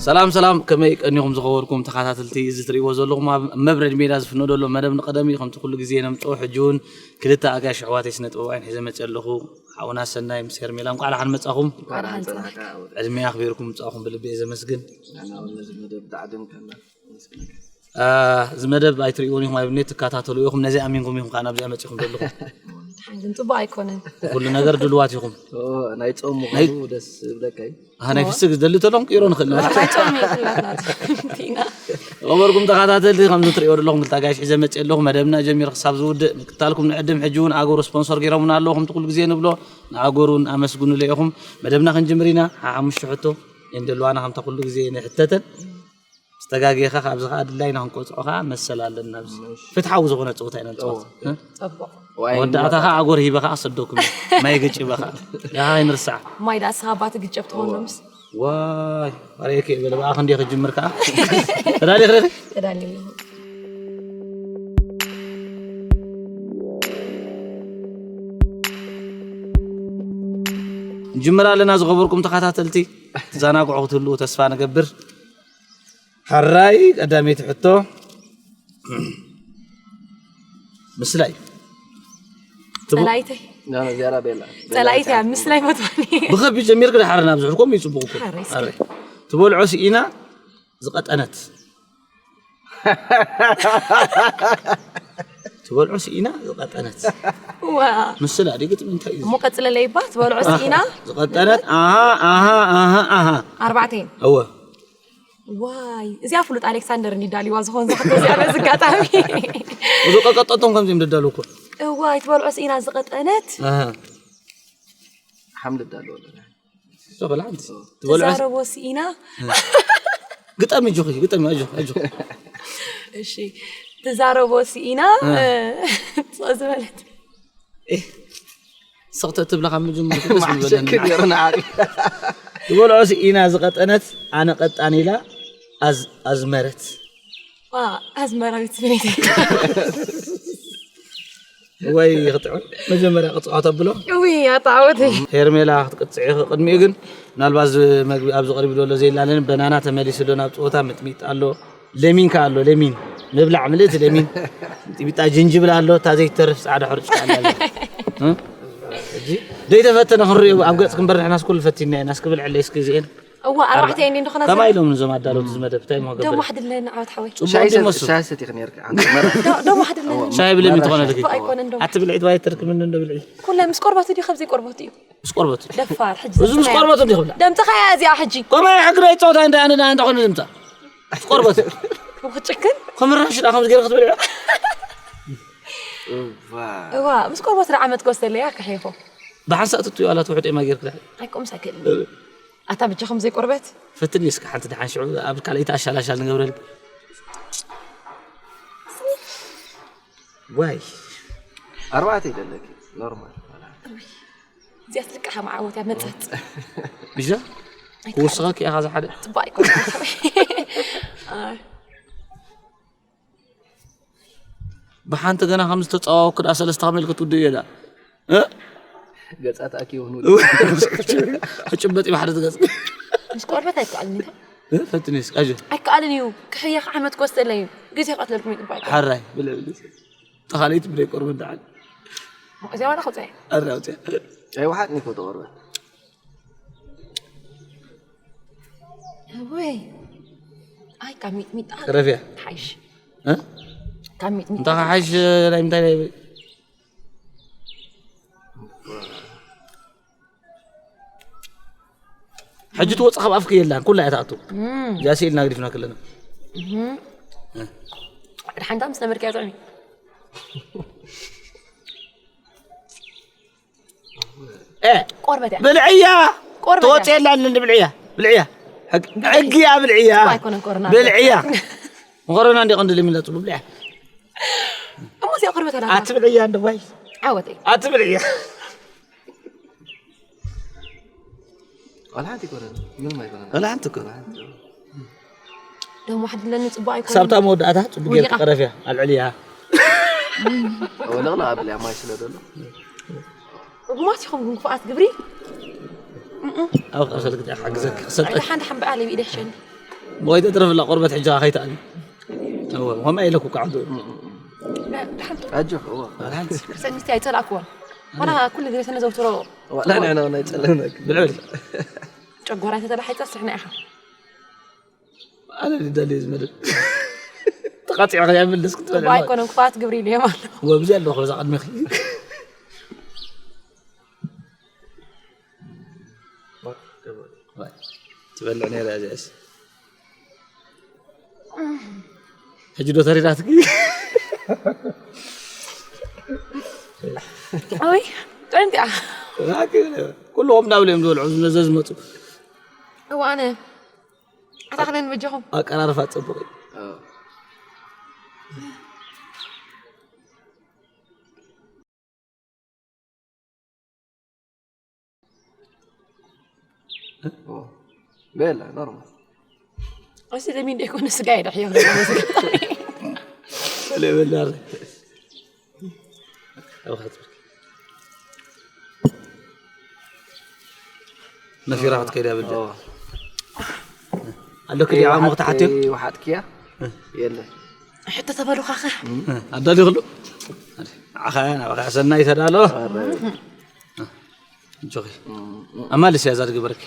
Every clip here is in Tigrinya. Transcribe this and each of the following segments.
ሰላም ሰላም፣ ከመይ ቀኒኹም ዝኸበርኩም ተኸታተልቲ? እዚ ትርእይዎ ዘለኹም ኣብ መብረድ ሜዳ ዝፍኖ ዘሎ መደብ ንቐደም እዩ። ከምቲ ኩሉ ግዜ ነምጽኦ፣ ሕጂ እውን ክልተ ኣጋይሽ ኣሕዋተይ ስነ ጥበባውያን ሒዘ መጽእ ኣለኹ። ሓውና ሰናይ ምስ ሄርሜላ፣ እንቋዕ ደሓን መጻኹም። ዕድመ ኣኽቢርኩም ምጻኹም ብልቢ እየ ዘመስግን። እዚ መደብ ኣይትርእይዎን ኢኹም፣ ኣብ ኔት ትከታተሉ ኢኹም፣ ነዚ ኣሚንኩም ኢኹም ከዓ ናብዚኣ መጺኹም ዘለኹም። ሓንግን ጽቡቕ ኣይኮነን። ኩሉ ነገር ድልዋት ኢኹም። ናይ ጾም ምዃኑ ደስ ዝብለካ እዩ። ኣህ፣ ናይ ፍስግ ዝደሊ ተሎ ክንቅይሮ ንኽእል ኢና። ናይ ጾም እዩ ኩላትና ቲና። ዝኸበርኩም ተኸታተልቲ፣ ከምዚ ትርእይዎ ዘለኹም ክልተ ኣጋይሽ ሒዘ መጽእ ኣለኹ። መደብና ጀሚሩ ክሳብ ዝውድእ ምክታልኩም ንዕድም። ሕጂ እውን ኣጎር ስፖንሰር ገይሮምና ኣለዉ። ከምቲ ኩሉ ግዜ ንብሎ፣ ንኣጎር እውን ኣመስግኑለ ኢኹም። መደብና ክንጅምር ኢና። ሓሙሽተ ሕቶ እየን ደልዋና፣ ከምታ ኩሉ ግዜ ንሕተተን። ዝተጋጌኻ ካብዚ ኸዓ ድላይና ክንቆጽዖ ኸዓ መሰል ኣለና። ኣብዚ ፍትሓዊ ዝኾነ ጸወታ ኢና ንጻወት። እ? ጽቡቕ። መወዳእታ ኸዓ ኣጎር ሂበ ኸዓ ሰደኩም። ማይ ግጭ ይበ ኸዓ። ደሃ ኣይንርሳዕ። ማይ ደኣ ስኻ ባቲ ግጨብ ትኾን ዶምስ? ዋይ፣ ኣረየከ ይበለ ብኣ ክንደይ ክጅምር ከኣ። ተዳሊኽ ርኺ? ተዳሊ ኣለኹ። ንጅምር ኣለና ዝኸበርኩም ተኸታተልቲ። ትዘናግዑ ክትህልዉ ተስፋ ንገብር። ሕራይ ቀዳመይቲ ሕቶ። ምስላይ። ትቡ- ጸላይተይ። ና፣ ና፣ ዚያራ ቤላ። ጸላይተይ ኣብ ምስላይ ፈትዋኒ። ብኸቢድ ጀሚርክ ድሓር ናብ ዝሕልኮም ይጽቡቕ እኮ። ሕራይ እስኪ። ሕራይ። ትበልዖ ስኢና ዝቐጠነት። ትበልዖ ስኢና ዝቐጠነት። ዋ። ምስላ ድዩ ግጥሚ እንታይ እዩ? እሞ ቀጽለለይ እባ፣ ትበልዖ ስኢና። ዝቐጠነት፣ ኣሃ፣ ኣሃ፣ ኣሃ፣ ኣሃ። ኣርባዕተ እየን። እወ። ዋይ፣ እዚኣ ፍሉጥ ኣሌክሳንደር እንዲ ዳሊዋ ዝኾን ዝሕቶ እዚኣ በዚ ኣጋጣሚ። እዚ ቀቀጠቶም ከምዚ እዮም ደዳሉ እኮ። እዋይ፣ ትበልዖ ስኢና ዝቐጠነት። ኣሃ። ሓምድ ዳሉ ኣለና። ሶ በላ ሓንቲ። ትበልዖ ስ- ትዛረቦ ስኢና። ግጠሚ ኣጆኺ፣ ግጠሚ ኣጆኺ፣ ኣጆኺ። እሺ፣ ትዛረቦ ስኢና፣ እ። እ፣ ስቕ ዝበለት። ኤህ፣ ስቕ ተትብላ ካብ መጀመርታ ደስ ምበለኒ። ማሕሸክ ገይርና ዓቂ። ዝበልዖ ስኢና ዝቐጠነት ኣነ ቀጣን ኢላ ኣዝ-፣ ኣዝመረት። ዋ፣ ኣዝመራዊት ስሜት። ወይ ክጥዑም። መጀመርያ ቅጽዖት ኣብሎ። እውይ፣ ኣታ ዓወተይ። ሄርሜላ ክትቅጽዒ ቅድሚኡ ግን ምናልባት እዚ መግቢ ኣብዚ ቀሪቡ ዘሎ ዘይላለን በናና ተመሊሱ ኣሎ ናብ ጸወታ፣ ምጥሚጥ ኣሎ። ለሚን ከኣ ኣሎ፣ ለሚን። ምብላዕ ምልእቲ ለሚን። ሚጥሚጣ፣ ጅንጅብል ኣሎ፣ እታ ዘይትተርፍ ጻዕዳ ሕሩጭ ከኣ ኣላ። እ? ሕጂ ደይተፈተነ ክንሪኦ ኣብ ገጽ ክንበር ንሕናስ ኩሉ ፈቲና ኢና። እስኪ ብልዕለይ እስኪ እዚኤን። እዋ፣ ኣርባዕተ እየን እንዲ ንኾና ከማይ ዘላ። ኢሎም እዞም ኣዳለውቲ እዚ መደብ፣ እንታይ እሞ ገብር? ደሞ ሓድለና ዓወት ሓወይ። ጽቡቕ ሻሂ ድዩ ሰ-፣ መስሉ? ሻሂ ሰቲኽን ነርካ፣ ኣንቲ መራ። ዶ-፣ ደሞ ሓድለና። እዋ፣ ሻሂ ብለሚን መራ ትኾነ ሻሂ። ልኪ። ጽቡቕ ኣይኮነን ደሞ። ኣቲ ብልዒት ዋይ ትርክ ምን እንደ ብልዒ? ኩለ ምስ ቆርበቱ ድዩ ከምዚ ቆርበቱ እዩ? ምስ ቆርበቱ። ደፋር፣ ሕጂ እዚ ምስ ዘፍትያ። ቆርበቱ እንዲኹም። ደምጽኻ እያ እዚኣ ሕጂ። ከምኡ ናይ ሕግረ ይጻወታ እንዳ ኣነ፣ ኣነ እንዳ ኾነ ዝምጻ። ምስ ቆርበቱ። ክጭክን? ከምራሽ ዳ ከምዚ ገይረ ክትበልዕ። እዋ። እዋ፣ ምስ ቆርበቱ ዳ ዓመት ክወስደለይ እያ ክሕይኾ። ብሓንሳእ ትትዩ ኣላ ትውሕጥ እማ ጌርክ ዳ። ኣይቆምስ ኣይክእልን። እ። ኣታ ብጃኹም ዘይቆርበት? ፈትኒ እስከ ሓንቲ ደሓን ሽዑ ኣብ ካልኣይቲ ኣሻላሻል ንገብረልክ። ዋይ። ኣርባዕተ ይደለኪ፣ ኖርማል። እዚኣ ትልቃ ከም ዓወት እያ መጸት። ብዛ? ኣይከኣልን። ክውስኸኪ ኢኻ ዝሓደ። ጽቡቕ ኣይኮነን። ኣይ። ብሓንቲ ገና ከም ዝተጸዋወኩ ደኣ ሰለስተ ከመይ ኢልክ ትውድእ እየ ደኣ? እ? ገጻ ተኣኪቡ ክንውድእ። ክጭበጥ እዩ ብሓደ ትገጽ። ምስ ቆርበት ኣይከኣልን እዩ። እ? ፈትኒ እስኪ፣ ኣጆ። ኣይከኣልን እዩ። ክሕየኽ ዓመት ክወስደለይ እዩ። ግዜ ክቐትለልኩም ይግባእ። ሓራይ፣ ብልዕ፣ ብልዕ። ጠኻለይቲ ብለይ ቆርበት ደዓል። እዚኣ ዋላ ክውፅእ። ኣረ ኣውፅያ። ኣይወሓጥን እኮ ተቆርበት። ወይ። ኣይ፣ ካብ ሚጥሚጣ ቅረፍያ። ሓይሽ። እ? ካብ ሚጥሚጣ እንታይ ሓይሽ፣ ናይ ምንታይ ናይ ሕጂ ትወፅእ ካብ ኣፍኪ የላን፣ ኩላ እያ ትኣቱ። እም። እዚኣ ስኢልና ገዲፍና ከለና። እም። እ። ድሓንታ ምስ ነበርክያ ጥዑም እዩ። እ። ቆርበት እያ። ብልዕያ። ቆርበት እያ። ትወፅእ የላን እንዲ ብልዕያ። ብልዕያ። ሕግ-፣ ሕግያ ብልዕያ። ጽቡቅ ኣይኮነን ኮሮና። ብልዕያ። መኮረና እንዲ ቀንዲ ለሚን ለጥቡ ብልዕያ። እሞ እዚኣ ቆርበት ኣላታ። ኣትብልዕያ እንዲ ዋይ። ዓወተይ። ኣትብልዕያ። ቆልዓ ሓንቲ ኣይኮነን፣ ምንም ኣይኮነን። ቆልዓ ሓንቲ እኮ። ቆልዓ ሓንቲ። ደሞ ሓድለኒ ጽቡቅ ኣይኮነን። ክሳብታ መወዳእታ ጽቡቅ ጌርካ ወዲቓ። ቀረፍያ፣ ኣልዕልያ። ወለቕለቕ ኣብልያ ማይ ስለ ዘሎ። ርጉማት ኢኹም ግን ክፉኣት ግብሪ። እም። ኣብ ክሳድ ክትሓግዘኪ ክሰጠኪ። ሓንቲ ሓምበኣ ለይ ብኢደ ሕሸኒ። ሞይተ ትረፍላ ቆርበት ሕጂ ከይትኣል። እወ፣ ከምኣ ኢለኩ ከዓዱ። ኣጆ እወ። ሰኒቲ ኣይጸላእክዎን። ዋላ ኩሉ ግዜ ተነዘውትሮ ዋላ ንሕና እውን ኣይጸለእናኪ። ብልዕል። ጨጎራ ተተላሒጻ ስሕና ኢኻ። ኣነ ደልየ ዝመደብ። ተቃጺዑ ከይመልስ ክትበልዕ። ኣይኮነን ክፋት ግብሪ ኢልዮም ኣሎ። ወብዚ ኣለኹ በዛ ቅድሚኺ። ትበልዕ ነይራ እዚኣስ። ሕጂ ዶ ተሪዳትኪ? ኣይ ጥዕምቲ እያ። ኩልኹም እንዳብለ እዮም ዝበልዑ ነዘ ዝመፁ። እዋ ኣነ ኣታኽለን በጃኹም። ኣቀራርፋ ፅቡቅ እዩ። ቤላ ኖርማል እሺ ለሚን ደይኮነ ስጋ ይድሕዮ ለበላር ነፊራ ክትከይድ ያብል ኣለክ ዲዓ ሞ ክትሓትዮ ወሓጥክያ የለ ሕቶ ተበሉኻ ኸ ኣዳሊ ክሉ ዓኻ ናባኻ ሰናይ ተዳሎ እንጆኺ ኣማልስ ያዛ ዝግበረኪ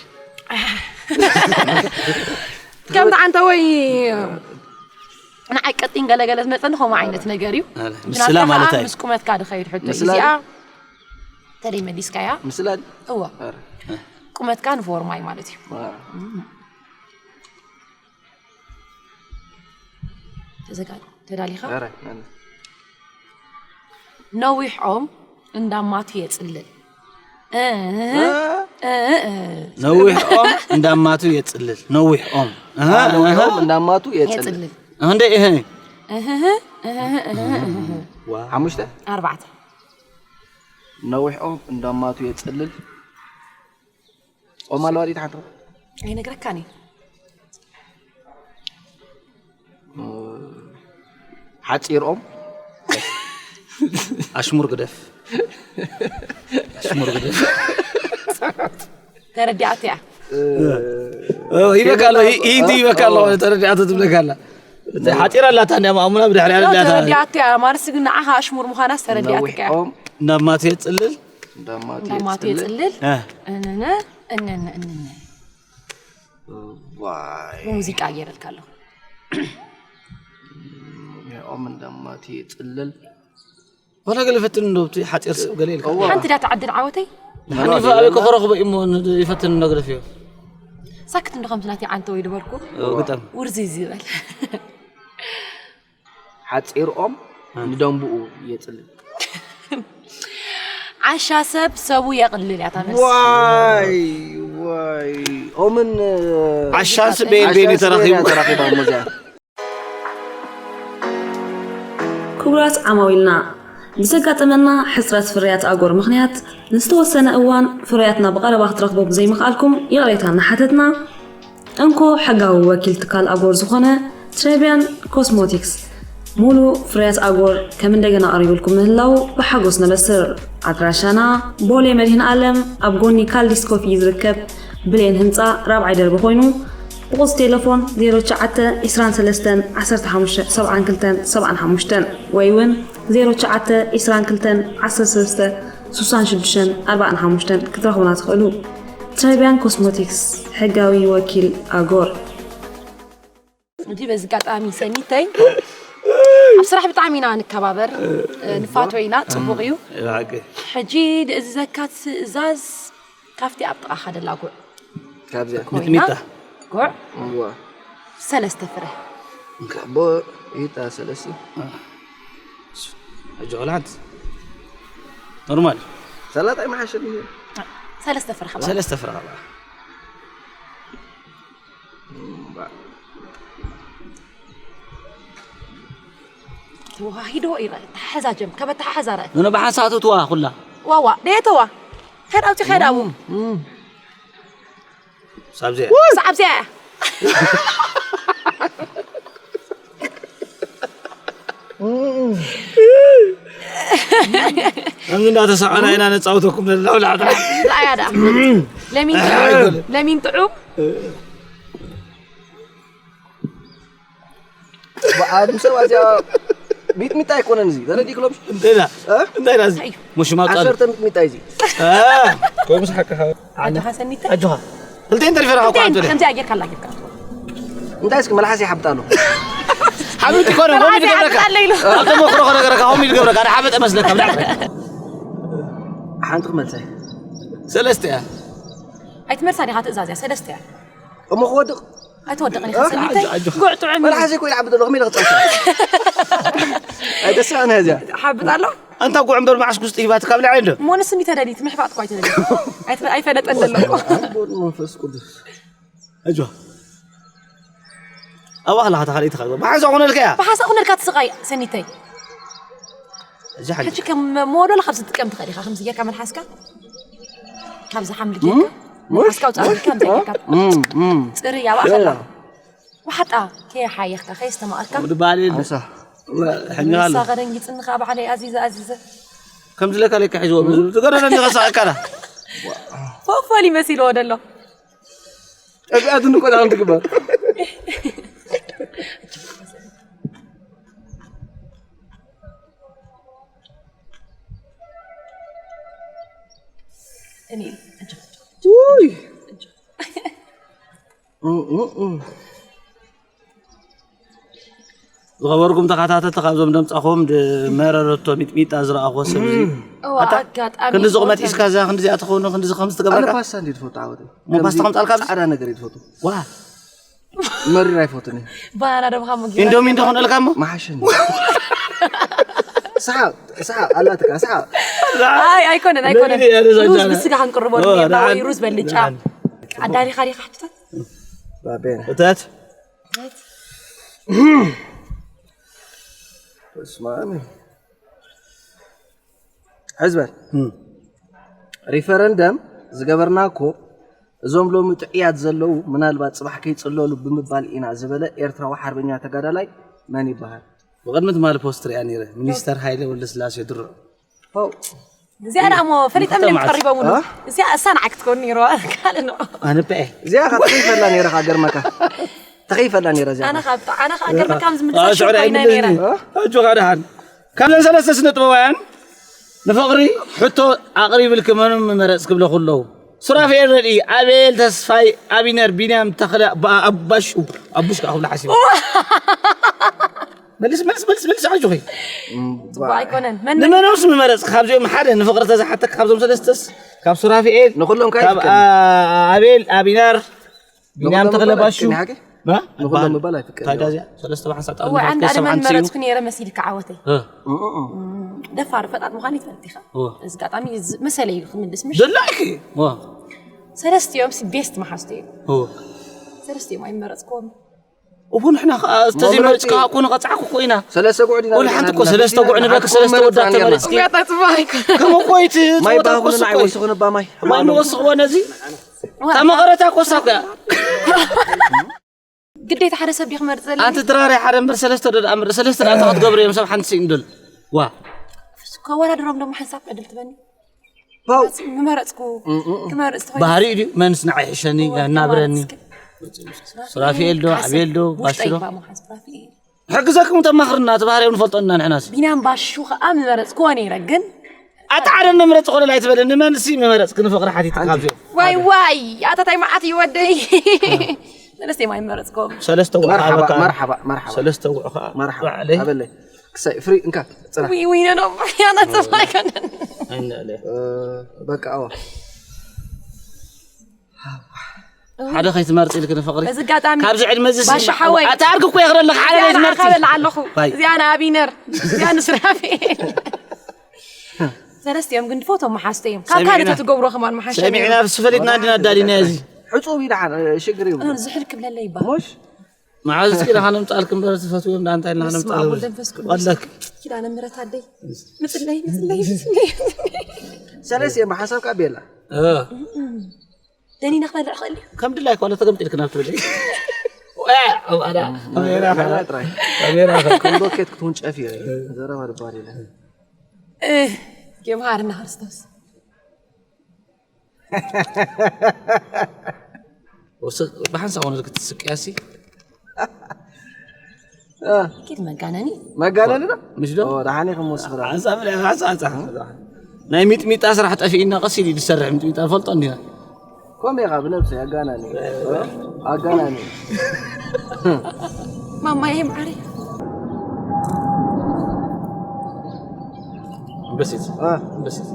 ከምዚ ዓንተ ወይ ንዓይ ቀጢን ገለገለ ዝመፀኒ ከምኡ ዓይነት ነገር እዩ ምስላ ማለት ምስ ቁመትካ ድኸይድ ሕቶ እዚኣ ተደይ መሊስካያ ምስላ እዋ ቁመትካ ንፎርማይ ማለት እዩ ተዘጋጅ ተዳሊኻ ነዊሕ ኦም እንዳማቱ የጽልል ነዊሕ ኦም እንዳማቱ የጽልል ነዊሕ ኦም ነዊሕ ኦም እንዳማቱ የጽልል እንደ እህ ሓሙሽተ ኣርባዕተ ነዊሕ ኦም እንዳማቱ የጽልል ኦም ኣለዋ ዲታ ሓንቲ ኣይነግረካን እዩ ሓፂር ኦም ኣሽሙር ግደፍ ኣሽሙር ግደፍ ተረዲኣት እያ ይበካ ኣሎ ኢቲ ይበካ ኣሎ ተረዲኣቶ ትብለካ ኣላ ሓፂር ኣላታ እንዲያ ማእሙና ብድሕሪ ኣላ ተረዲኣት እያ ማርስ ግን ንዓኻ ኣሽሙር ምዃናስ ተረዲኣት እያ ናብ ማቴ ፅልል ናብ ማቴ ፅልል እንነ እንነ እንነ ሙዚቃ ገይረልካ ኣለኹ ኦም እንዳማቲ ጽልል ዋላ ገለ ፈትን እንዶ እቲ ሓፂር ሰብ ገለ ኢልካ ሓንቲ ዳ ተዓድል ዓወተይ ሓኒፋ ኣበይ ከረኽቦ እሞ ይፈትን እንዶ ግደፍዮ ሳክት እንዶ ከምቲ ናተይ ዓንተ ወይ ድበልኩ ግጠም ውርዚ ዝበል ሓፂር ኦም ንደንብኡ የፅልል ዓሻ ሰብ ሰቡ የቕልል እያ ታመስ ዋይ ዋይ ኦምን ዓሻስ ቤን ቤን ተራኺቡ ተራኺባ ሙዚያ ክቡራት ዓማዊልና ብዘጋጠመና ሕፅረት ፍርያት ኣጎር ምኽንያት ንዝተወሰነ እዋን ፍርያትና ብቐረባ ክትረኽቦ ብዘይምኽኣልኩም ይቕሬታ እናሓተትና እንኮ ሕጋዊ ወኪል ትካል ኣጎር ዝኾነ ትሬቢያን ኮስሞቲክስ ሙሉ ፍርያት ኣጎር ከም እንደገና ቀሪብልኩም ምህላው ብሓጎስ ነበስር ኣድራሻና ቦሌ መድህን ኣለም ኣብ ጎኒ ካልዲስ ኮፊ ዝርከብ ብሌን ህንፃ ራብዓይ ደርቢ ኮይኑ ብቁፅ ቴሌፎን 09 23 12 72 75 ወይ እውን 09 22 13 66 45 ክትረኽቡና ትኽእሉ። ትራይቢያን ኮስሞቲክስ ሕጋዊ ወኪል ኣጎር። እንጂ በዚ ኣጋጣሚ ሰኒተይ ኣብ ስራሕ ብጣዕሚ ኢና ንከባበር ንፋቶ ኢና ፅቡቅ እዩ ሕጂ ንእዝዘካ ትእዛዝ ካብቲ ኣብ ጥቓኻ ደላ ጉዕ ካብዚኣ ኮይና ሚጥሚጣ ጉዕ እዋ ሰለስተ ፍረ እንካ ቦ ኢታ ሰለስተ ሕጂ ቆልዓት ኖርማል ሰላጣ ይመሓሸኒ ሰለስተ ፍረ ከባ ሰለስተ ፍረ ከባ ተዋሂዶ ይረአ ተሓዛጀም ከበ ተሓዛረ ኖኖ ብሓንሳቱ ትዋ ኩላ ዋዋ ደየተዋ ከዳውቲ ከዳው ሳብዚያ ሳብዚያ ከምዚ እንዳተሳቐና ኢና ነፃውተኩም ዘለና ብላዕታ ላያ ዳ ለሚን ለሚን ጥዑም ኣብ ሰብ ኣዚኣ ሚጥሚጣ ኣይኮነን እዚ ተረዲእክሎም። እንታይ ዳ እንታይ ዳ እዚ ሙሽማጥ ኣለ። ዓሰርተ ሚጥሚጣ እዩ እዚ። ኮይኑ ስሓካ ኣጆኻ ሰኒተ ኣጆኻ ክልተ እንተሪፈ ረኻ ኳንቶ ከምዚ ኣየርካ ኣላ ጌርካ እንታይ እስኪ መልሓስ ይሓብጣ ኣሎ። ሓቢጥ ይኮነ ሆም ይገብረካ ኣለ ኢሉ ተመክሮ ከነገረካ ሆም ይገብረካ ሓደ ሓበጠ መስለካ ብላዕ ሓንቲ ክመልሰይ ሰለስተ እያ ኣይትመልሳ ዲኻ ትእዛዝ እያ ሰለስተ እያ እሞ ክወድቕ ኣይትወድቕን ኢኻ ሰኒተይ ጉዕ ጥዑም እዩ መልሓስ እኮ ይሓብጥ ኣሎ ከመይ ኢለ ክፀውታ ኣይደስራን እዚኣ ሓብጥ ኣሎ ኣንታ ጉዕ እምበር መዓስ ኩስጢ ሂባት ካብ ልዓይ እንዶ እሞ ንስኒ ተደሊ ትምሕፋጥ እኳ ኣይተደሊ ኣይፈለጠን ዘሎ መንፈስ ቅዱስ ኣጆ ኣዋ ከላኻ ተኻልእ ተኻልእ ብሓንሳ ኮነልካ እያ ብሓንሳ ኮነልካ ትስቃይ ሰኒተይ እዚ ሓንቲ ሕጂ ከም ሞዶላ ካብ ዝጥቀም ትኽእል ኢኻ ከምዚ ጌርካ መልሓስካ ካብዚ ሓምሊ ጌርካ መልሓስካ ውፃእ ኢልካ ከምዚ ጌርካ ፅርይ ኣብኣ ከላ ዋሓጣ ከየሓየኽካ ከየስተማቐርካ ወዲ ባል የለ ሓንሳ ሕኛ ኣሎ ንሳ ከደንጊፅኒ ከዓ ባዕለይ ኣዚዘ ኣዚዘ ከም ዝለካ ለካ ሒዝዎ ብዙ ትገረረኒ ከሳቀካላ ፎፎል ይመሲልዎ ደሎ ጠቢኣት ንቆዳ ትግበር እኔ ውይ ዝኸበርኩም ተኸታተልቲ ካብዞም ደምፃኹም መረረቶ ሚጥሚጣ ዝረኣኹዎ ሰብ እዚ እዋ ኣጋጣሚ ክንዲ ዝቑመት ኢስካ እዛ ክንዲዚኣ ትኸውን ክንዲዚ ከም ኣነ ዝትገብረካ ፓስታ እንዲ ትፈቱ ዓወት ሞ ፓስታ ከምፃልካ ኣብዚ ፃዕዳ ነገር እዩ ትፈቱ ዋ መሪር ኣይፈቱን እዩ ባና ደምኻ ሙጊ ኢንዶሚ እንዶ ክነልካ እሞ መሓሸኒ ሰሓቅ ሰሓቅ ኣላትካ ሰሓቅ ኣይ ኣይኮነን ኣይኮነን ለይሊ እያ ነዛ ሩዝ ጃና። ብስጋ ክንቅርቦ ኦ፣ ነርና ደሓን። ወይ ሩዝ በልጫ ኣዳሊኻ ዲኻ ሕትታት ባቤና እተት ስማሚ ሕዝበል ሪፈረንደም ዝገበርና እኮ እዞም ሎሚ ጥዕያት ዘለዉ ምናልባት ፅባሕ ከይፅለሉ ብምባል ኢና ዝበለ ኤርትራዊ ሓርበኛ ተጋዳላይ መን ይበሃል? ብቕድሚ ትማሊ ፖስት ሪኣ ነይረ ሚኒስተር ሃይለ ወልደስላሴ ድሮ ሆው እዚኣ ደኣ እሞ ፈሊጠም ክልተ እዮም መዓልቲ። ቀሪቦም እ? እዚኣ እሳ ንዓይ ክትከውን ነይርዋ ካልእ ነው ኣንበዐ እዚኣ ካብ ተኸይፈላ ነይረ ካብ ገርመካ ተኸይፈላ ነይረ እዚኣ ኣነ ካብ ኣነ ካብ ገርመካ ምዝ ምልሳ ሽዑር ሾፋይና ነይረ ኣይምልኒ ኣጆኻ ደሓን ካብዘን ሰለስተ ስነ ጥበባውያን ንፍቕሪ ሕቶ ኣቕሪብልኪ መኖም ምመረጽ ክብለኹ ኣለዉ ሱራፌል ረድኢ ኣቤል ተስፋይ ኣቢነር ቢንያም ተኽለ ኣባሹ ኣቡሽ ከዓ ክብላ ሓሲበ መልስ መልስ መልስ መልስ ኣጆኺ ፅቡቅ ኣይኮነን መን ንመኖምስ ምመረጽ ካብዚኦም ሓደ ንፍቕሪ ተዝሓተክ ካብዞም ሰለስተስ ካብ ሱራፌል ንኩሎም ከ ካብ ኣይፍቀድን። ኣቤል ኣቢነር ቢንያም ንኹሎም ተኽለ ምባል ባሹ ኣይፍቀድን ሓቂ? ማ? ንኹሎም ምባል ኣይፍቀድን። ታዲያ እዚኣ ሰለስተ ብሓንሳብ እወ ኣንዳ ኣነ መን መረፅኩ ነይረ መሲልካ ዓወተይ እ ደፋር ፈጣጥ ምዃን ይትፈልጥ ኢኻ እወ። እዚ ኣጋጣሚ እዚ መሰለይ እዩ ክምልስ ምሽ ደላይኪ ዋ ሰለስቲኦም ሲ ቤስት መሓዝቲ እዮም እወ። ሰለስቲኦም ኣይመረፅክዎም እቡ ንሕና ከዓ ዝተዘይመረፅካ እኮ ንቐፃዕኩ እኮ ኢና ሰለስተ ጉዕ ዲና ወላ ሓንቲ እኮ ሰለስተ ጉዕ ንበክ ሰለስተ ወዳት ተመሪፅኪ ያታ ፅቡቅ ኣይኮነ ከም እኮ እቲ ማይ ፀወታ ባህጉን ኮስ ናይ ወስኹ ነባ ማይ ማይ መወስኽዎ ነዚ ካብ መቐረታ ኮሳ እኮ እያ ግዴታ ሓደ ሰብ ዲክ መርፅ ዘለ ኣንቲ ድራር ሓደ እምበር ሰለስተ ዶ ደኣ እምበር ሰለስተ ደኣ እንታይ ክትገብሩ እዮም ሰብ ሓንቲ ስኢን ዶል ዋ ከወዳድሮም ደሞ ሓንሳብ ዕድል ትበኒ ፓው ምመረፅኩ ክመርፅ ትኾይኑ ባህሪ እዩ ድዩ መንስ ንዓይ ሕሸኒ ያናብረኒ ሱራፊኤል ዶ ኣቤል ዶ ባሽሮ ሕግዘኩም ተማኽርና እቲ ባህርዮም ንፈልጦ እና ንሕናስ ቢንያም ባሹ ከዓ ምመረፅክዎ ነይረ ግን ኣጣዕረ ንምረፅ ኮለል ኣይትበለ ንመንሲ ምመረፅ ክንፍቅሪ ሓቲት ካብዚኦም ዋይ ዋይ ኣታታይ መዓት እዩ ወደይ ሰለስተ ማይ መረፅኩም ሰለስተ ውዑ መርሓባ ከዓበካ መርሓባ መርሓባ ሰለስተ ውዑ ከዓ መርሓባ ባዕለይ ኣበለይ ክሳይ ፍሪ እንካ ፅና ዊዊነ ነው ያና ተስፋ ኣይኮነን ኣይንእለ እ፣ በቃ ኣዋ ሓደ ከይትመርፅ ኢልክ ንፍቅሪ በዚ ኣጋጣሚ ካብዚ ዕድመ እዚ ባሻ ሓወይ ኣታ ኣርግ እኮ የኽረለክ ሓደ እዚኣ ከይትመርፂ ንዓኻ በልዓ ኣለኹ ባይ። እዚኣ ንኣቢነር እዚኣ ንስራፌል ሰለስቲኦም ግን ድፈቶም መሓዝተ እዮም ካብ ካልእ ሰሚዕና። ተትገብሮ ከማን መሓሸ ሰሚዕና ስፈሊጥና እንዲና ኣዳሊና እዚ ሕፁብ ኢላ ሽግር ይብሉ ዝሕል ክብለለይ ይበሃል ሞሽ መዓዝ እስኪ ኢልካ ንምፃልክ እምበር ትፈትውዮ እንዳ እንታይ ኢልና በስመ ንምፃል ኣብ ወወልድ ወመንፈስ ቅዱስ ወለክ ኪዳነ ምሕረት ኣደይ ምፅለይ ምፅለይ ምፅለይ ሰለስተ እዮም ብሓሳብካ ቤላ እ። ደኒና ክበልዕ ክእል እዩ ከም ድላይ ኮለ ተገምጢልክ ናብ ትብል ጥራይ ካሜራ ከም ዶኬት ክትውንጨፍ እዩ ዘረባ ድባል ኢለ የምሃርና ክርስቶስ ብሓንሳብ ኾነ ክትስቅያሲ እ፣ ኪድ መጋነኒ። መጋነኒ ዶ? ምሽ ዶ? ኦ፣ ደሓን ኢኹም ወስኽራ። ሓንሳብ ኢለ፣ ሓንሳብ፣ ሓንሳብ። ናይ ሚጥሚጣ ስራሕ ጠፊእና፣ ቀስ ኢሉ እዩ ዝሰርሕ። ሚጥሚጣ ንፈልጦ እንዲና። ከምኡ ኢኻ ብነብሰይ ኣጋናኒ። እ? ኣጋናኒ። ማማዬ ማዓረይ። በሲት። እ? በሲት።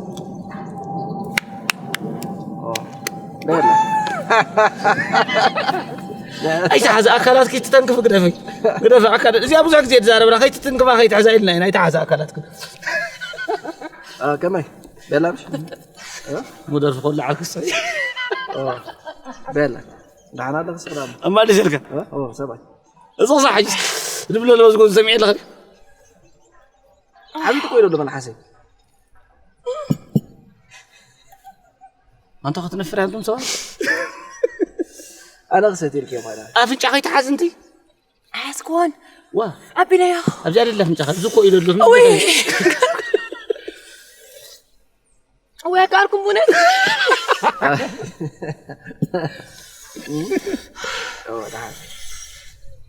ኦ። ደህና። ኣይትሓዚ ኣካላት ከይትተንክፍ ግደፈይ። ግደፈ ኣካላት። እዚኣ ብዙሕ ግዜ ትዛረብና ከይትትንክፋ ከይትሕዛ ኢልና ኢና። ኣይትሓዚ ኣካላት ግን። እ፣ ከመይ? ቤላ ምሽ? እ? ሙደር ፈኸሉ ዓርክስ። ኦ። ቤላ። ደሓን ኣለኽስ ክዳን? እማ ልጅ ኢልካ? እ? ኦ፣ ሰብኣይ። እዚ ኽሳዕ ሕጂ ዝብሎ ለበዝጎ ዝሰሚዐ ኣለኻ? ዓብዪ ጥቆ ኢሉ ኣሎ መልሓሰይ። ኣንታ ክትነፍር ያንቱም ሰብኣይ? ኣነ ክሰትየልክ እየ ማለት። ኣፍንጫ ከይትሓዝ እንት? ኣይሓዝክዎን። ዋ። ኣቢለዮ። ኣብዚ ኣይደለ ኣፍንጫኻ፣ እዚ እኮ ኢሉ ኣሎ። ወይ። ወይ፣ ኣካልኩም ቡነት። ኦ፣ ደሓን።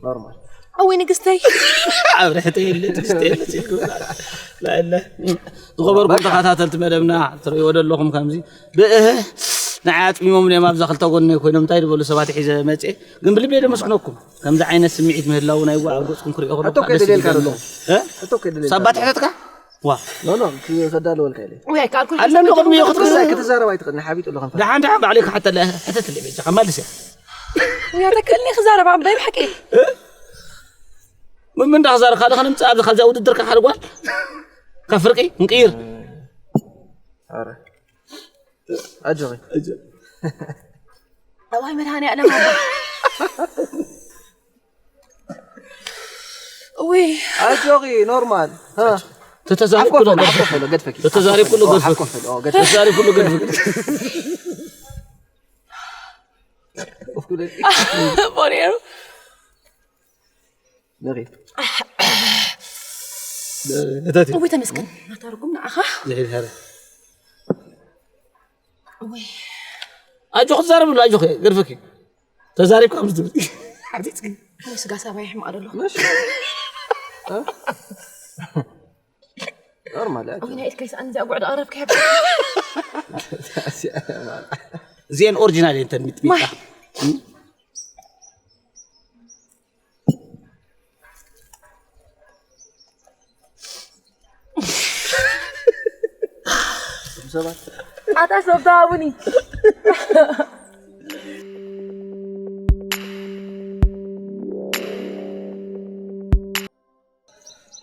ኖርማል። ኣወይ፣ ንግስተይ። ኣብ ርሕተ የለ፣ ትግስተ የለ፣ ሲልኩም። ላይለ። ዝኸበርኩም ተኸታተልቲ መደብና፣ ትርእይዎ ዘለኹም ከምዚ። ብእህ፣ ንዓይ ኣጥሚሞም እዮም ኣብዛ ክልተ ጎነይ ኮይኖም፣ እንታይ ዝበሉ ሰባት ሒዘ መጽኤ። ግን ብልበይ ደመስግነኩም። ከምዚ ዓይነት ስምዒት ምህላው ናይ ዋዕ ኣብ ገጽኩም ክርእዮ ከለኹ ሕቶ ከዓ ደስ ከይደልየልካ ይብለኒ። ዘሎ። እ? ሕቶ ከይደልየልካ ሳባ ዘሎ። ትሕተትካ? ዋ። ኖ፣ ኖ፣ ክተዳለወልካ ኢለ። ወይ፣ ካልኩል ኣለሉ ሕቶ ቅድሚ ይኹት ክትዛረብ፣ ክትዛረብ ኣይትኽእልን፣ ሓቢጡ ኣሎ ከንፈር። ደሓን፣ ደሓን፣ ባዕለይ ክሓተለ፣ ሕተትለይ በጃኻ፣ መልስ እያ። ወይ፣ ኣተክእልኒ ክዛረብ ኣምበይ ብሓቂ። እ? ምን፣ ምን እንዳኽዛረብ፣ ካልእ ከነምጽእ ኣብዚ፣ ካብዚኣ ውድድር ካብ ሓደ ጓል፣ ካብ ፍርቂ፣ እንቅይር። ኧረ። ኣጆኺ። ኣጆ። ኣዋይ፣ መድሃኔ ዓለም ኣባ። ውይ። ኣጆኺ፣ ኖርማል። ሃ። ተተዛሪብ ሓፍ ኩሎ ኮፍ በል፣ ገድፍ። ሓፍ ኮፍ በል፣ ገድፈኪ። ተተዛሪብ ኩሎ ሓፍ ገድፍ። ኮፍ በል፣ ኦ፣ ገድፍ። ተተዛሪብ ኩሎ ገድፍ። ኡፍ፣ ኩሎ። ቦኔሩ። ንኺድ። እታቲ። እውይ፣ ተመስገን። ናታ ርጉም ንዓኻ። ዝሒድ ሃረ። እውይ። ኣጆኺ፣ ትዛረብሉ፣ ኣጆኺ፣ ገድፈኪ። ተዛሪብካ ምስ ትብል። ሓቲትኪ። ወይ ስጋ ሰባይ ይሕማቕ ኣለኹ። ምሽ? እ? ኖርማል እያ። ወይ ናይ ኢድካ ይስኣን፣ እዚኣ ጉዕዶ ኣረብካ ይሕብ። እዚኣን ኦሪጂናል እየን፣ ተን ሚጥሚጣ። ማይ። ሰባት ኣታ ሰብ ተሃቡኒ።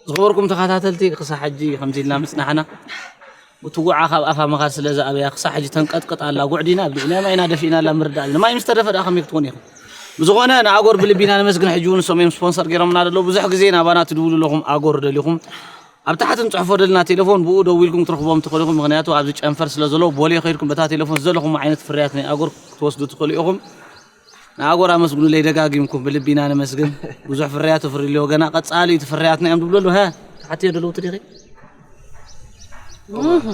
ዝኸበርኩም ተኸታተልቲ፣ ክሳብ ሕጂ ከምዚ ኢልና ምጽናሕና፣ ብትጉዓ ካብ ኣፋ ምኻድ ስለ ዝኣበያ፣ ክሳብ ሕጂ ተንቀጥቅጥ ኣላ። ጉዕዲና ኣብ ልዕሊኣ ማይ ኢና ደፊእና ኣላ፣ ምርዳእ ኣለና። ማይ ምስ ተደፈ ደኣ ከመይ ክትኮኑ ኢኹም? ብዝኾነ፣ ንኣጎር ብልቢና ነመስግን። ሕጂ እውን ንሶም እዮም ስፖንሰር ገይሮምና ዘለዉ። ብዙሕ ግዜ ናባና ትድውሉ ኣለኹም፣ ኣጎር ደሊኹም። ኣብ ታሕቲ ንጽሕፎ ደልና ቴሌፎን፣ ብኡ ደዊልኩም ክትረኽቦም ትኽእሉ ኢኹም። ምኽንያቱ፣ ኣብዚ ጨንፈር ስለ ዘለዉ፣ ቦሌ ከይድኩም በታ ቴሌፎን ዝደለኹም ዓይነት ፍርያት ናይ ኣጎር ክትወስዱ ትኽእሉ ኢኹም። ንኣጎር ኣመስግኑለይ ደጋጊምኩም፣ ብልቢ ኢና ነመስግን። ብዙሕ ፍርያት ተፍሪ ኣለዎ ገና፣ ቀጻሊ እቲ ፍርያትና እዮም ዝብሉ ኣለዉ። ሃ፣ ትሓትዮ ደለዉ ትዲኺ?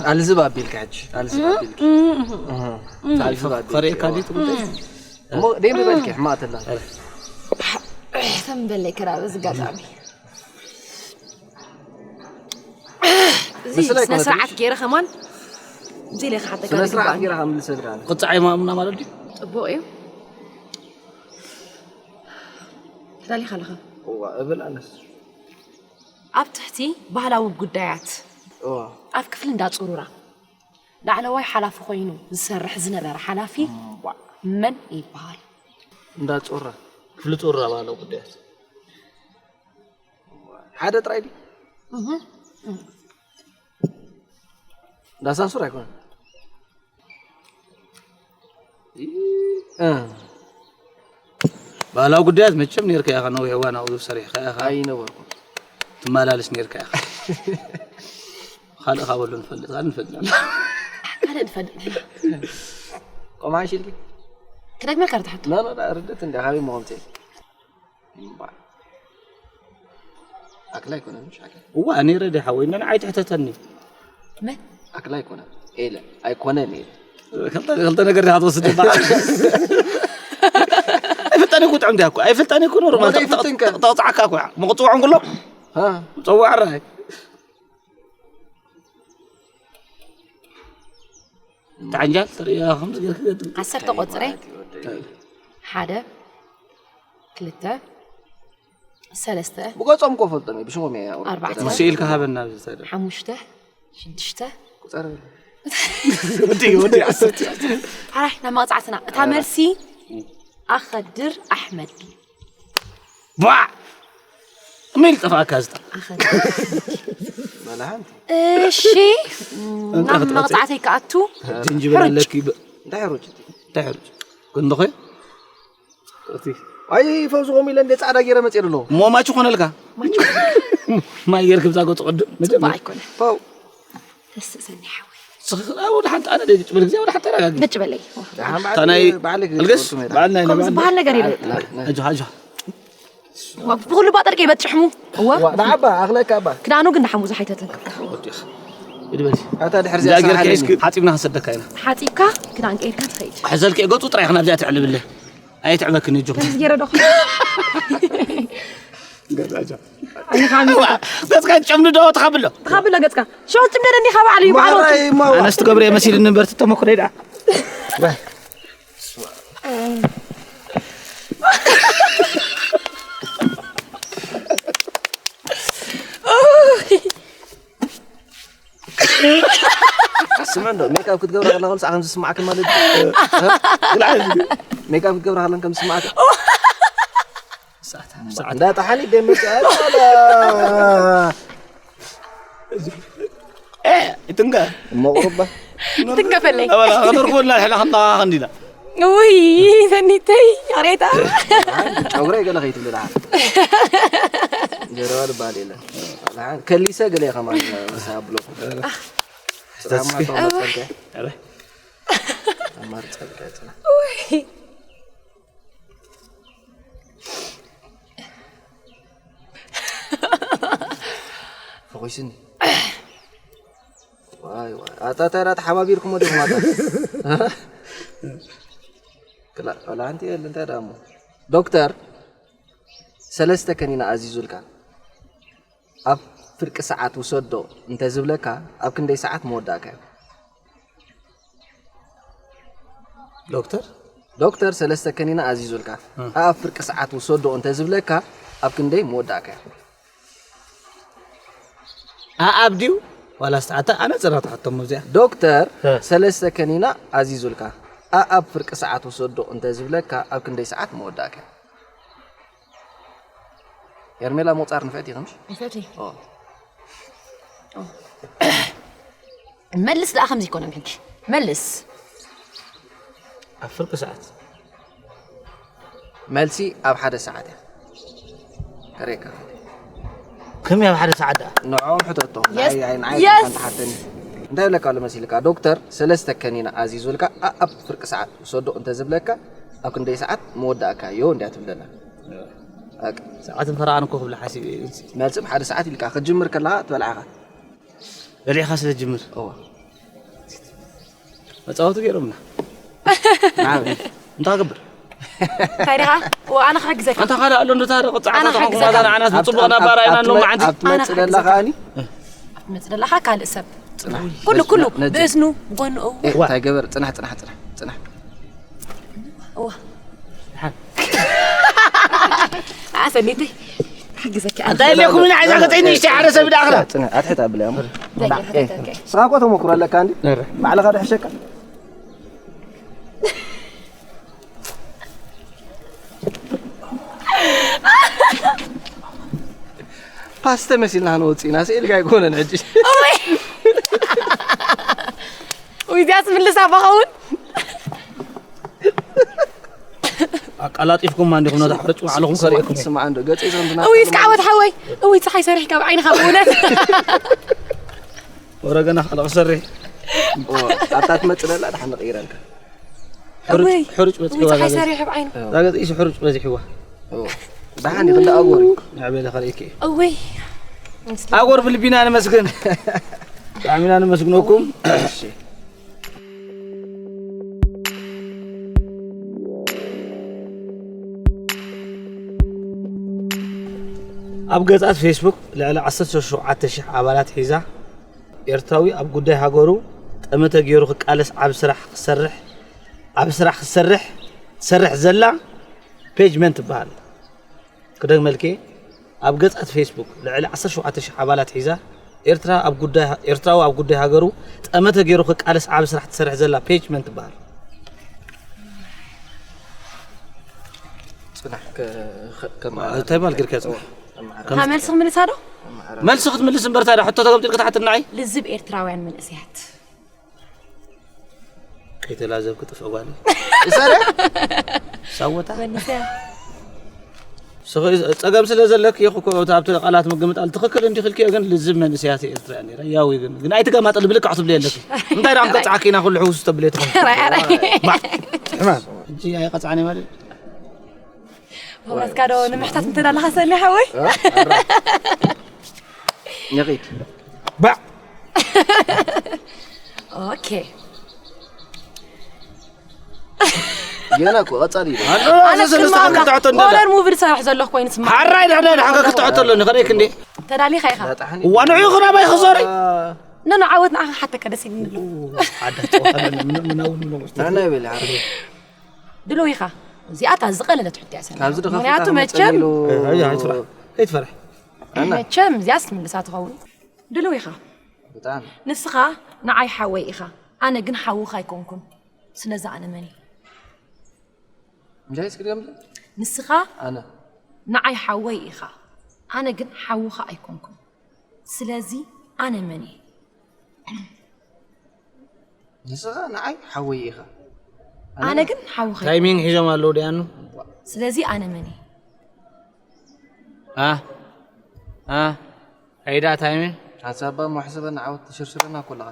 ኣልዝብ ኣቢልካ ሕጂ፣ ኣልዝብ ኣቢልካ። እህ፣ ኣልዝብ ኣቢልካ። ከርእየካ ድዩ ትብሉ? እሞ ደይ ምበልኪ፣ ሕማቕ ተላ። ተም በለይ ክራ በዚ ኣጋጣሚ። እዚ ምስላ ስነ ኣይኮነትን። ስርዓት ገይረ ከማን፣ እዚ ኢለ ክሓተካ ስነ ስርዓት ይግባኣኒ። ገይረ ከም ልሰግዳ። ቅጻዕ ይማምና ማለት ድዩ? ጽቡቕ እዩ። ተዳሊኻ ኣለኻ? እዋ፣ እብል ኣነስ። ኣብ ትሕቲ ባህላዊ ጉዳያት እዋ። ኣብ ክፍሊ እንዳ ጽሩራ ላዕለዋይ ሓላፊ ኮይኑ ዝሰርሕ ዝነበረ ሓላፊ እምቧ። መን ይበሃል? እንዳ ጹራ። ክፍሊ ጹራ ባህላዊ ጉዳያት። ሓደ ጥራይ ድዩ? እህ። እንዳ ሳንሱር ኣይኮነን። እ። ባህላዊ ጉዳያት መቸም ነይርካ ኢኻ፣ ነዊሕ እዋን ኣብኡ ሰሪሕካ ኢኻ። ኣይነበርኩን። ትመላለስ ነይርካ ኢኻ። ካልእ ካበሎ ንፈልጥ፣ ካልእ ንፈልጥ። ካልእ ንፈልጥ። ቆማሽ ኢልኪ? ክደግመልካ ዶ ትሓቶ? ኖ፣ ኖ፣ ኖ፣ ርድእት እንደ፣ ካበይ መኾንኩ? እምባ። ኣክላ ኣይኮነን፣ ምሽ ኣክላ። እዋ፣ ነይረ ዲ ሓወይ፣ ነን ኣይትሕተተኒ። መን? ኣክላ ኣይኮነን፣ ኤለ። ኣይኮነን፣ ኤለ። ክልተ፣ ክልተ ነገር ዲኻ ትወስድ ባ። ጠኒ ኩጥዕም ዲያኩ ኣይፈልጣኒ ኩ ኖርማል። ወደ ይፍትንከ። ተቕጻዕካ ኩ ምቕጽውዖም ኩሎም። ጸዋዕ ራይ። ተዓንጃል ትርእያ ከምዚ ገርክ ገጥም። ዓሰርተ ቆጽረ። ሓደ፣ ክልተ፣ ሰለስተ፣ ብቆጾም እኮ ፈልጦም እየ፣ ብሽሞም እየ ኣውርድ። ኣርባዕተ፣ ስኢልካ ሃበና ኣብዚ ታዲያ። ሓሙሽተ፣ ሽዱሽተ። ቁጸር። ወዲ ወዲ ዓሰርተ። ኣራይ ናብ መቕጻዕትና። እታ መልሲ ኣኸድር ኣሕመድ። ቧዕ ሚል ጠፋካ ዝጣ። ኣኸድር። በላሃን። እሺ ናብ መቕጻዕተይ ክኣቱ። ጅንጅብል ኣለኪ። እንታይ ሕሩጭ? እንታይ ሕሩጭ? ክንዲ ኾይ እቲ ኣይ ፈውዝኹም ኢለ እንደ ጻዕዳ ገይረ መጽእ ኣለኹ። ሞማች ኾነልካ። ማይ ጌርክ ብዛ ገጹ ቅድም ጽቡቅ ኣይኮነ። ፈው ተስእሰኒ ሓወይ። ስኽ ወደ ሓንቲ ኣነ ደጅ በል ግዜ ወደ ሓንቲ ተረጋጊ። በጭ በለይ። ታናይ ልግስ በዓል ናይ ኮም ዝበሃል ነገር የለ። ኣጆ ኣጆ ብኩሉ ባጠርቀ ይበጭሕሙ። እወ ንዓባ ኣኽለካ ባ ክዳኑ ግን ደሓሙ ዝሓይተተን። ይድበል። ኣታ ድሕር ዳገር ዚኣሳሓለኒ ከይስክ ሓጺብና ከሰደካ ኢና። ሓጺብካ ክዳን ቀይርካ ትኸይድ። ሕዘልክ ገጹ ጥራይ ክና ብዚኣ ትዕልብለ። ኣይትዕበክን እጆ። ከምዚ ገይረ ዶ ገጽካ ጨምዱ ዶ ተኻብሎ። ተኻብሎ ገጽካ ሸወት ጭምደደኒ ካብ ባዕሉ እዩ ባዕሉ። ማራይ ማዋ ኣነስ ትገብረ የመሲልኒ እምበር ተሞክረ ይዳ። ስማ እንዶ ሜካፕ ክትገብራ ከላ ከልስ ከም ዝስማዓኪ ማለት እዩ። ሜካፕ ክትገብራ ከላ ከም ዝስማዓኪ ሰዓት ሰዓት እንዳ ጣሓኒ ደመጽ እትንጋ መቁርባ ትንከፈለይ። ኣበላ ከነርኩና ሕና ከንዳ ከንዲና ውይ ሰኒተይ ቅሬታ። ጨጉረ ገለ ከይትብልላ ጀረባ ልባል የለን ከሊሰ ገለ ከማን ሳብሎ ተስኪ ማር ጸብቀ ፈኹስኒ ዋይ ዋይ ኣታ እንታይ ዳ ተሓባቢርኩም ወዲኹም ኣታ ክላ ወላ ሓንቲ የለ እንታይ ዳ እሞ ዶክተር ሰለስተ ከኒና ኣዚዙልካ ኣብ ፍርቂ ሰዓት ውሰዶ እንተዝብለካ ኣብ ክንደይ ሰዓት መወዳእካዮ ዶክተር ዶክተር ሰለስተ ከኒና ኣዚዙልካ ኣብ ፍርቂ ሰዓት ውሰዶ እንተዝብለካ ኣብ ክንደይ መወዳእካዮ ኣኣብ ድዩ ዋላ ስተዓተ ኣነ ጽራ ትሓቶም እዚኣ ዶክተር ሰለስተ ከኒና ኣዚዙልካ ኣኣብ ፍርቂ ሰዓት ውሰዶ እንተዝብለካ ኣብ ክንደይ ሰዓት መወዳእካዮ ሄርሜላ ምቑጻር ንፍዕቲ ኢኺ ምሽ ንፍዕቲ መልስ ደኣ ከምዚ ይኮነን ሕጂ መልስ ኣብ ፍርቂ ሰዓት መልሲ ኣብ ሓደ ሰዓት እያ ከሬካ ከመይ ኣብ ሓደ ሰዓት ደኣ ንዕኦም ሕተቶም Yes. ንዓይ ንዓይ Yes. ሓንቲ ሓተኒ እንታይ ይብለካ ኣሎ መሲልካ ዶክተር ሰለስተ ከኒና ኣዚዙልካ ኣኣብ ፍርቂ ሰዓት ውሰዶ እንተዝብለካ ኣብ ክንደይ ሰዓት መወዳእካዮ እንድያ ትብለና በቃ ሰዓትን ፈረቓን እኮ ክብል ሓሲብ እየ መልሲ ሓደ ሰዓት ኢልካ ክትጅምር ከለካ ትበልዓኻ በሊዕኻ ስለ ትጅምር እዋ መጻወቲ ገይሮምና ናበይ እንታይ ክገብር እንታይ ዲኻ ኣነ ክሕግዘካ ኣንታ ካልእ ኣሎ እንዶ ታዲያ ቅጻዕታ ኣነ ተኾንኩ ክሕግዘካ። ባዛ ንዓናስ ብጽቡቕ ነባራ ኢና ንሎሚ መዓንቲ ኣብ ትመጽእ ደላ ከኣኒ መጽእ ደላኻ ካልእ ሰብ ኩሉ ኩሉ ብእዝኑ ጎንኡ እንታይ ገበር ጽናሕ ጽናሕ ጽናሕ ጽናሕ እዋ ኣሰኒቲ ክሕግዘካ እንታይ ኢለኩም ኢና ሒዛ ገጸይ ንእሽተይ ሓደ ሰብ ዳእኽላ ጽናሕ ኣትሕት ኣብለ እሞ ደቂቕ ስኻ እኮ ተመክሮ ኣለካ እንዲ ባዕልኻ ድሕሸካ ፓስተ መሲልና ክንወፅእ ኢና ስኢልካ ኣይኮነን ሕጂ ውይ እዚኣ ትምልስ ኣባኸውን ኣቃላጢፍኩም እንዲኹም ነታ ሕርጭ ባዕልኹም ከርእየኩም ስማዕ እንዶ ገፀይ ዘንትና እውይ እስከ ዓወት ሓወይ እውይ ፀሓይ ሰሪሕካ ብዓይንኻ ብእውነት ወረገና ካልቕ ክሰርሕ ኣብታ ትመፅእ ዘላ ድሓን ንቕይረልካ እውይ ሕሩጭ እውይ በፂሕዋ ፀሓይ ሰሪሑ ብዓይኑ ዛገፅ ኢሱ ሕሩጭ በዚሕዋ ደሓን እዩ ክንዲ ኣጎር እዩ ንዕቤለ ከርእየኪ ኣጎር ብልቢና ንመስግን ብጣዕሚና ንመስግነኩም ኣብ ገጻት ፌስቡክ ልዕሊ ዓሰርተ ሸውዓተ ሽሕ ኣባላት ሒዛ፣ ኤርትራዊ ኣብ ጉዳይ ሃገሩ ጠመተ ገይሩ ክቃለስ ዓቢ ስራሕ ክሰርሕ ዓቢ ስራሕ ክሰርሕ ትሰርሕ ዘላ ፔጅ መን ትበሃል? ክደግመልኪ፣ ኣብ ገጻት ፌስቡክ ልዕሊ ዓሰርተ ሸውዓተ ሽሕ ኣባላት ሒዛ፣ ኤርትራ ኣብ ጉዳይ ኤርትራዊ ኣብ ጉዳይ ሃገሩ ጠመተ ገይሩ ክቃለስ ዓቢ ስራሕ ትሰርሕ ዘላ ፔጅ መን ትበሃል? ጽናሕ ከ- ከ- ከመሓላልፍ እንታይ በሃል ጌርካ ጽናሕ? ኣመሓላልፍ እታ መልሲ ክምልሳ ዶ? መልሲ ክትምልስ እምበር ታዲያ ሕቶ ተገምጢልካ ትሓትናዓይ? ልዝብ ኤርትራውያን መንእሰያት። ከይተላዘብክ ጥፍእ ጓል። እሰረ ሳወታ መንእሰያት ስኺ ጸገም ስለ ዘለክ ይኹ እኮ ኣብቲ ቃላት ምግምጣል ትኽክል እንዲኽልክዮ ግን ልዝብ መንእሰያት ኤርትራ ነይረ ያዊ ግን ግን ኣይትገማጠል ብልክዕ ትብልዮ ኣለኪ። እንታይ ደኣ ምቀጽዓኪ ኢና ኩሉ ሕውስ ተብልዮ ትኾን? ራይ ራይ ባዕ ሕማም እንጂ ኣይቀጽዓኒ ማለት ወብረትካ ዶ ንምሕታት እንተዳለኻ ሰኒ ሓወይ? ንኺድ ባዕ ኦኬ ገና እኮ ቀጻሊ እዩ። ኣሎ ኣነ ስማካ ክልተ ሕቶ እንደ ኦደር ሙቪ ዝሰርሕ ዘለኹ ኮይኑ ስማ ሓራይ ድሕደ ድሓንካ ክልተ ሕቶ ኣለኒ ከርእየክ እንዴ? ተዳሊኻ ኢኻ ዋንዑ ይኹን ኣባይ ክዞሪ ኖ ኖ ዓወት ንዓኻ ሓተካ ደስ ይብኒ ኣሎ ሓደ ጨዋታ ምናውን ነው ናና ይበል ዓረብ ድሎ ኢኻ እዚኣ እታ ዝቐለለት ሕቶ እያ ሰኒ ካብዚ ድኻ ምክንያቱ ፍታሕ መቸም መጸኒሉ ከይትፈርሕ መቸም እዚኣስ ትምልሳ ትኸውን ድሎ ኢኻ ብጣዕሚ ንስኻ ንዓይ ሓወይ ኢኻ ኣነ ግን ሓውኻ ኣይኮንኩን ስለዚ ኣነ መን እየ እንታይ እስኪ ድገም ንስኻ ኣነ ንዓይ ሓወይ ኢኻ ኣነ ግን ሓውኻ ኣይኮንኩን ስለዚ ኣነ መን እየ ንስኻ ንዓይ ሓወይ ኢኻ ኣነ ግን ሓውኻ ኣይኮንኩን። ታይሚንግ ሒዞም ኣለዉ ደያኑ ስለዚ ኣነ መን እየ አ አ ኣይዳ ታይሚንግ ሓንሳባ መሕሰበና ዓወት ትሽርሽረና ኮለኻ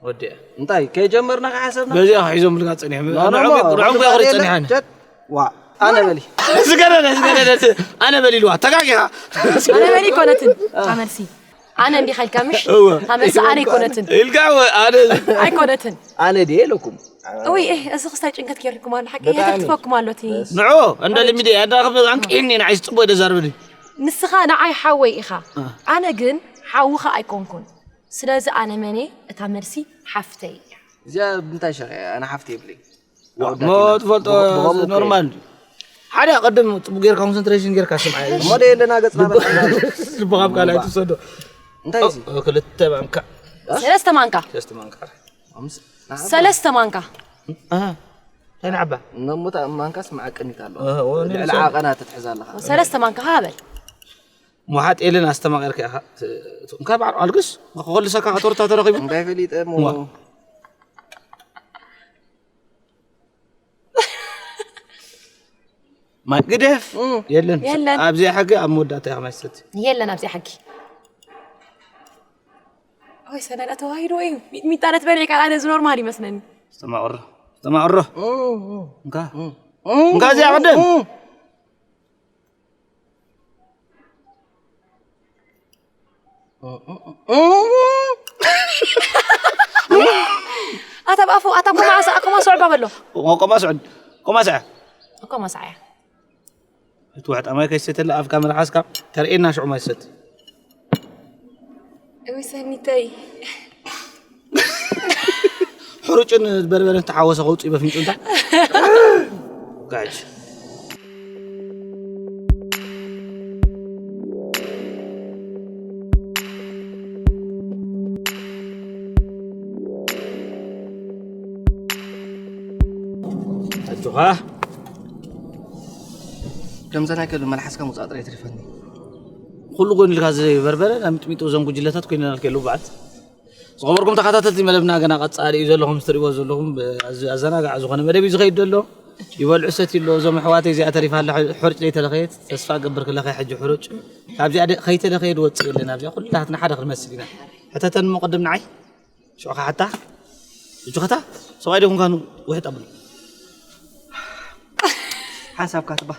ወዲያ እንታይ ከይጀመርና ከሓሰብና በዚኣ ሒዞም ልካ ጸኒሖም ኖ፣ ኖ፣ ንዕኦም ኖ፣ ንዕኦም ኖ፣ ከይኽሪ ኖ፣ ጸኒሐን ጀት፣ ዋ ኣነ በሊ ዝገደደ ዝገደደ ኣነ በሊልዋ ተጋጊኻ ኣነ መን ይኮነትን ታመልሲ ኣነ እንዲኻ ኢልካ ምሽ እወ። ታመልሲ ኣነ ይኮነትን ኢልካ ወ- ኣነ ኣይኮነትን ኣነ ድየ ኢለኩም እውይ እህ፣ እዚ ክስታይ ጭንቀት ገይርኩም ኣሎ ሓቂ ብጣዕሚ። የተክትፈኩም ኣሎ እቲ ንዑ እንደ ልምዲ ኣዳኸብ ኣንቂሕኒ ንዓይ ዝጽቦ ደዛርበኒ ንስኻ ንዓይ ሓወይ ኢኻ ኣነ ግን ሓውኻ ኣይኮንኩን ስለዚ ኣነ መን እየ እታ መልሲ ሓፍተይ እያ እዚኣ ብምንታይ ሸኸ ኣነ ሓፍቲ የብለይ ሞ ትፈልጦ ብኸ- ብኸምኡ ኖርማል ሓደ ቅድም ጽቡቅ ጌርካ ኮንሰንትሬሽን ጌርካ ስምዓ እሞ ደየ ኣለና ገጽና በ- ልብኻብ ካልኣይ ትውሰዶ እንታይ እዚ ክልተ ማንካ ሰለስተ ማንካ ሰለስተ ማንካ ኣምስ- ንዓ- ሰለስተ ማንካ እንታይ ንዓባ ነሙታ ማንካስ መዓቀኒት ኣሎ እህ፣ ወ- ልዕሊ ንልሰ- ዓቐና ትትሕዛ ኣለኻ ሰለስተ ማንካ ሃበል መሓጥ የለን ኣስተማቐርካ ኢኻ እንካ በዓል ኣልግስ ክኸልሰካ ከቶርታ ተረኺቡ እንታይ ፈሊጠ ሞ ዋ። ማይ ግደፍ እም። የለን የለን። ኣብዚኣ ሕጊ ኣብ መወዳእታ ኢኻ ማይ ትሰቲ የለን ኣብዚኣ ሕጊ ወይ ሰነዳ ተዋሂዶ እዩ ሚጥሚጣ ነትበልዒ ካልኣነ እዚ ኖርማል ይመስለኒ ዝተማቕሮ ዝተማቕሮ እም፣ እም፣ እንካ እም። እንካ እዚኣ ቅድም ኣታ ብኣፉ ኣታ ኮማ ኣሳ ኮማ ስዑባ በሎ ቆማ ስዑድ ቆማ ስዐ ኮማ ሳዕያ እቲ ዋሕጣ ማይ ከይሰተለ ኣፍካ መልሓስካ ተርእየና ሽዑ ማይ ሰቲ እዊ ሰኒተይ ሕሩጭን በርበረን ተሓወሰ ከውፅእ በፍንጩ እንታ ጋጅ ኣጆኻ ከምዘ ናይ ከሉ መልሓስካ ምውፃእ ጥራይ ትሪፈኒ ኩሉ ጎን ኢልካ ዝበርበረ ናብ ሚጥሚጡ እዞም ጉጅለታት ኮይነናል ከሉ በዓል ዝኸበርኩም ተኸታተልቲ መደብና ገና ቀፃሊ እዩ ዘሎ ከም ትሪእዎ ዘለኹም ኣዘናጋዕ ዝኾነ መደብ እዩ ዝኸይድ ዘሎ ይበልዑ ሰት ኣሎ እዞም ኣሕዋተይ እዚኣ ተሪፋ ኣላ ሕርጭ ዘይተለኸየት ተስፋ ገብር ክለኸ ሕጂ ሕሩጭ ካብዚኣ ከይተለኸየ ድወፅእ የለን ኣብዚኣ ኩላትና ሓደ ክንመስል ኢና ሕተተን እሞ ቅድም ንዓይ ሽዑ ከሓታ እጁኸታ ሰብኣይ ደኹም ካኑ ውሕጥ ኣብሉ ሓንሳብካ ትባ